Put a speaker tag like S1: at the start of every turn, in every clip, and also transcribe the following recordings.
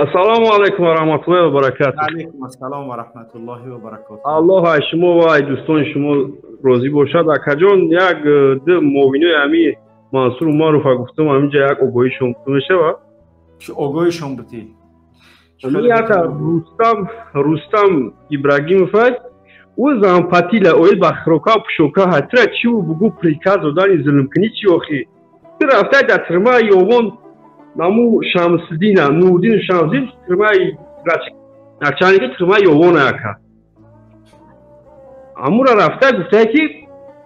S1: Ассалому алайкум ва раҳматуллоҳи ва баракатуҳ.
S2: Алайкум ассалом ва раҳматуллоҳи ва баракатуҳ.
S1: Аллоҳ аз шумо ва аз дӯстони шумо розӣ бошад. Акаҷон, як ду муовинои ҳами Мансур Умаров гуфтам, ҳаминҷа як огоҳишон гуфта мешавад?
S2: Чӣ огоҳишон будӣ?
S1: Ята Рустам Ибрагимов аст. Ӯ зампатила оид ба хирока пӯшока ҳатра чӣ ӯ бугу приказ додани зулмкунӣ чӣ охи? Ту рафтай дар тирмаи Ёвон наму Шамсиддина, Нурдин Шамсиддин тирмаи начальники тирмаи Ёвона ака. Амура рафтай гуфтай ки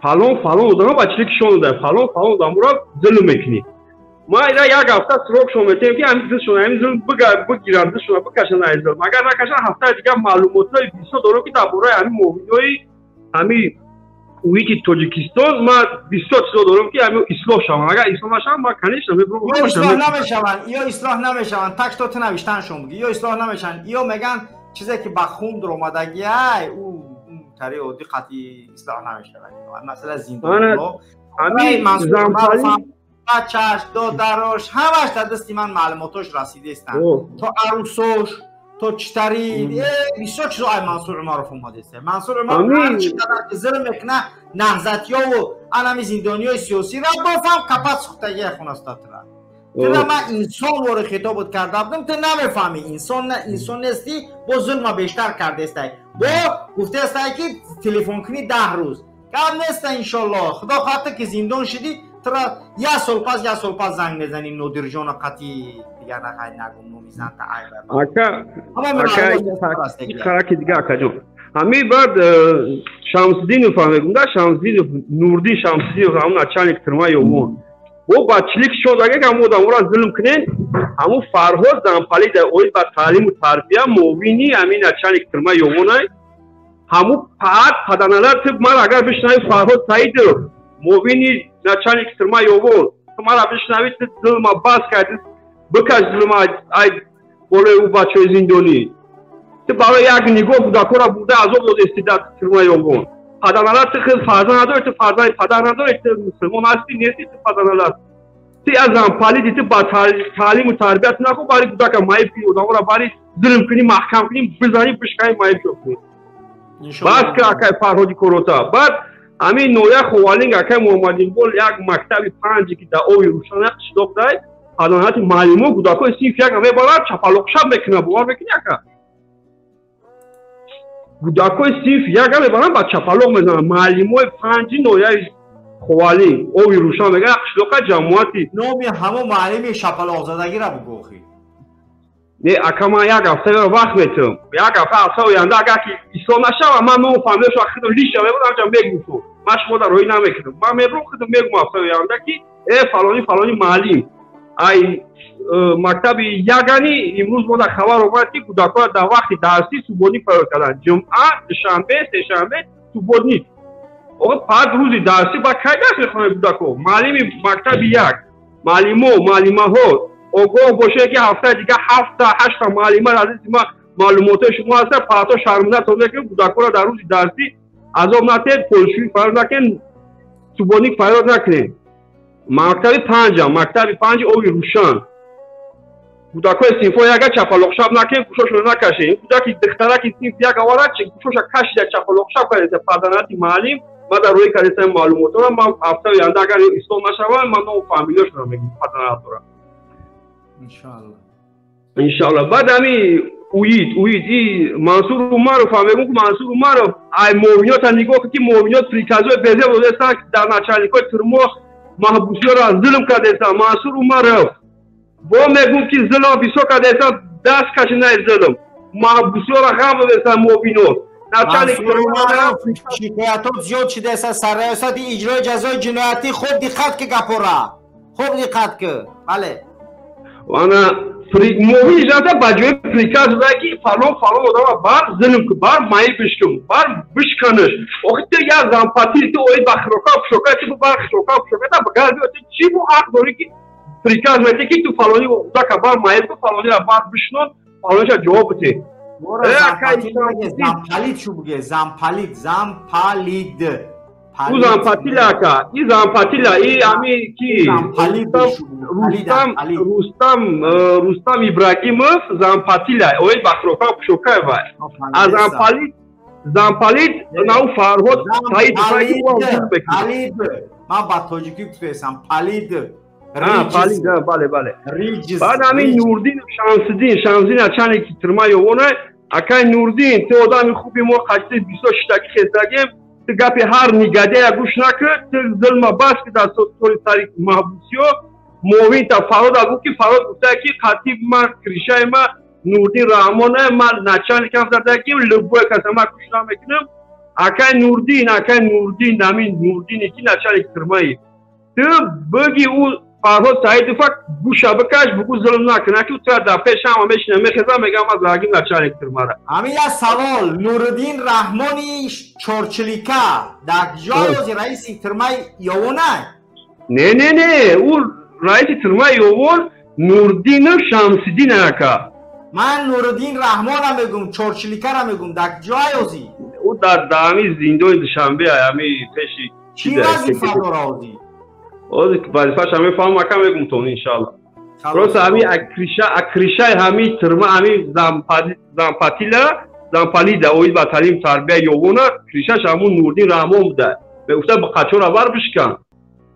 S1: фалон фалон одама ба чили кишон додай, фалон фалон одамура зулм мекунӣ. Ма ира як ҳафта срокшон метем ки ҳамин дилшон ҳамин зулм бигиранд, дилшона бикашанд аз зулм. Агар накашанд, ҳафтаи дигар маълумотҳои бисёр дорам ки дар бораи ҳамин муовинои ҳамин уити Тоҷикистон ман бисёр чизо дорам ки ҳамин ислоҳ шаванд. Агар ислоҳ нашаванд, ман конечно мебурам.
S2: Ё ислоҳ намешаванд, ё ислоҳ намешаванд. Так что ту навиштаншон буги, ё ислоҳ намешаванд, ё меган чизе ки ба хун дуромадагиай, ӯ тари оддӣ қатъи ислоҳ намешавад. Масъала зиндонҳо.
S1: Ҳамин
S2: бачаш, додарош, ҳамаш дар дасти ман маълумотош расидаистанд. То арӯсош, то читари, бисёр чизо ай Мансур Умаров омадааст. Мансур Умаров ҳар чӣ қадар ки зулм мекуна, наҳзатиёву анами зиндониёи сиёсиро бофам капат сӯхтагия хонаста тура. Тура ман инсон вори хитобат карда будам, ту намефаҳмӣ. Инсон инсон нестӣ, бо зулма бештар кардаистай. Бо гуфтаистай ки телефон кунӣ 10 рӯз. Гап неста, иншоллоҳ. Худо хоҳад ки зиндон шидӣ, тура як сол пас, як сол пас занг мезанӣ Нодирҷона қатъи дигар нахай нагум номи занта айба.
S1: Ака, ака, хараки дига акаҷон. Ҳамин баъд Шамсиддинов мегум да, Шамсиддинов, Нурдин Шамсиддинов, ҳамун начальник тирмаи Ёвон. Бо ба чилик шод агар ҳамун одаморо зулм кунен, ҳамун Фарҳод зампалида оид ба таълиму тарбия муовини ҳамин начальник тирмаи Ёвонай. Ҳамун паат паданалар тиб ман агар бишнави Фарҳод Саидов муовини начальник тирмаи Ёвон, ту мара бишнави, ту зулма бас карди, бикаш зулма ай болои ӯ бачаҳои зиндонӣ. Ту барои як нигоҳ кӯдакҳоро бурда азоб додести дар тирмаи Ёвон. Паданалар, ту худ фарзанд надорӣ, ту фарзанди падар надорӣ, ту мусулмон ҳастӣ, нестӣ, ту паданалар. Ту аз зампалиди, ту ба таълиму тарбият нахӯ, барои кӯдака маиб кунӣ, одаморо бари зулм кунӣ, маҳкам кунӣ, бизанӣ, бишканӣ, маиб кунӣ. Бас ка акай Фарҳоди корота. Баъд ҳамин ноя Ховалинг акай Муҳаммадиқбол як мактаби панҷе ки дар оби рӯшан як қишлоқ дай, паданати муаллимо кӯдакҳои синфи яка мебарад, чапалоқшаб мекунад, бовар мекунӣ ака? Кӯдакҳои синфи яка мебаранд, ба чапалоқ мезананд. Муаллимои панҷи нояи Ховалинг, оби рӯшан мегӯяд, як қишлоқа ҷамоати.
S2: Номи ҳамон муаллими шапалоқзадагиро бугӯ охи.
S1: Не, ака, ман як ҳафта вақт метавам. Як ҳафта, ҳафта оянда агар ки ислоҳ нашавад, ман ному фамилияшо худам лиша мебурам, ҳамҷа мегӯфам. Ман шумо дар роҳӣ намекунам. Ман мебурам, худам мегӯм ҳафта оянда ки фалони фалони муаллим ай мактаби ягани имрӯз мо дар хабар омад ки кӯдакҳоро дар вақти дарсӣ субботник фарёд карданд. Ҷумъа, душанбе, сешанбе субботник. Оғо пад рӯзи дарсӣ ба кай дарс мехонанд кӯдакҳо? Муаллими мактаби як, муаллимо, муаллимаҳо огоҳ бошед ки ҳафтаи дигар ҳафта ҳашта муаллима аз ма маълумотҳои шумо ҳастанд, паҳто шармандатон мекунем, кӯдакҳоро дар рӯзи дарсӣ азоб натиҳед, полшӯӣ фарёд накунед, субботник фарёд накунед. Мактаби панҷам, мактаби панҷи оби рӯшан. Кӯдакҳои синфҳои яга чапалоқшаб накунед, гӯшошонро накашед. Ин кӯдаки духтараки синфи як оварад, гӯшоша кашида чапалоқшаб кардеса паданати муаллим. Ман дар рӯи кардесаи маълумотҳоро ман ҳафтаи оянда агар ислоҳ нашаванд, ман ному фамилияшонро мегӯм паданатора.
S2: Иншоаллоҳ.
S1: Иншоаллоҳ. Баъд ҳами уид и Мансур Умаров ҳам мегӯм ки Мансур Умаров ай муовинота нигоҳ кун ки муовинот приказҳои безеб додастанд, дар начальникҳои тюрмо маҳбусиёро зулм кардаистанд. Мансур Умаров бо мегӯм ки зулм бисёр кардаистанд, даст кашинаи зулм. Маҳбусиёро ғам додаистанд муовинот. Начальник
S2: шикоятот зиёд шудааст сарраёсати иҷрои ҷазои ҷиноятӣ. Хуб диққат ки гапора. Хуб диққат ки. Бале.
S1: Ана муовини ҷаза ба ҷои приказ додад ки фалон фалон одама бар зулм кун, бар маибиш кун, бар бишканаш. Охи ту як зампатил, ту оид ба хирока пӯшока, ту бар хирока пӯшока та гарби, ту чӣ бу ҳақ дорӣ ки приказ медиҳӣ ки ту фалони кӯдака бар маиб кун, фалониро бар бишнон, фалониша ҷавоб бидеҳ?
S2: Зампалид шу буге, зампалид, зампалид.
S1: Ӯ зампатила ака, и зампатила, и ами ки Рустам, Рустам Ибрагимов зампатила, оид ба хирока Пушокаева. А зампалид, зампалид нау Фарҳод Саид.
S2: Палид, ман ба тоҷикӣ гуфтаесам, палид.
S1: Палид, бале, бале. Баъд ҳамин Нурдин Шамсиддин, Шамсиддин начальники тюрьма Ёвона. Акай Нурдин, ту одами хуби, мо қачти бисёр шиштаки хестагем. Ту гапи ҳар негодяя гӯш накун, ту зулма бас ки дар соли сари маҳбусиё. Муовинта Фарҳода гуфт, ки Фарҳод гуфта, ки қатиб ма, крышаи ма Нурдин Раҳмона, ман начальникам задагим, любой каса ма гӯш намекунам. Акай Нурдин, акай Нурдин, ҳамин Нурдине ки начальник тюрьмаи, ту бигӣ ӯ Фарҳод Саидова гӯша бикаш, бугӯ зулм накуна, ки ту дар пеш ҳама мешина, мехезам, мегам, ман загим начальник тюрьмара.
S2: Ҳамин як савол: Нуриддин Раҳмони чорчилика дар ҷои раиси тюрьмаи Ёвона?
S1: Не, не, не, ӯ раиси тюрьмаи Ёвон Нурдинов Шамсиддин, ака.
S2: Ман Нуриддин Раҳмона мегум, чорчиликара мегум, дар ҷой озӣ?
S1: Ӯ дар ҳамин зиндони Душанбе, ҳами пеши.
S2: Чӣ вазифа дора озӣ?
S1: Ҳозир вазифаша мефаҳмам, ака, мегум тон, иншалло. Просто ҳами крыша, крышаи ҳами тюрьма, ҳами зампатила, зампалида оид ба таълим тарбия Ёвона, крышаш ҳамун Нурдин Раҳмон буда. Мегуфта, ба қачора бар бишкан.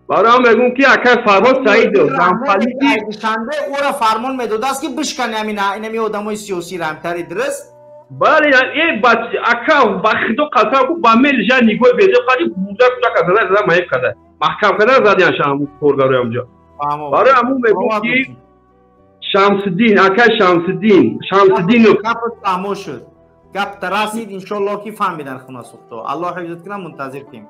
S1: Барои ҳам мегӯм, ки акай Фарҳод Саидов зампалиди
S2: Душанбе ӯро фармон медодааст, ки бишкани ҳамин инами одамои сиёсиро, ҳамтари дуруст?
S1: Бале, э ака, ба худо қасам ку, ба мелиша нигоҳи безеб қади бурда кӯдака зада зада маиб карда, маҳкам карда задиян ҳамун коргарои ҳамҷо. Барои ҳамун мегӯм, ки Шамсиддин, акай Шамсиддин Шамсиддинов.
S2: Фаҳмо шуд, гап расид, иншоллоҳ, ки фаҳмидан хунасухто. Аллоҳ ҳифзат кунам, мунтазир кем.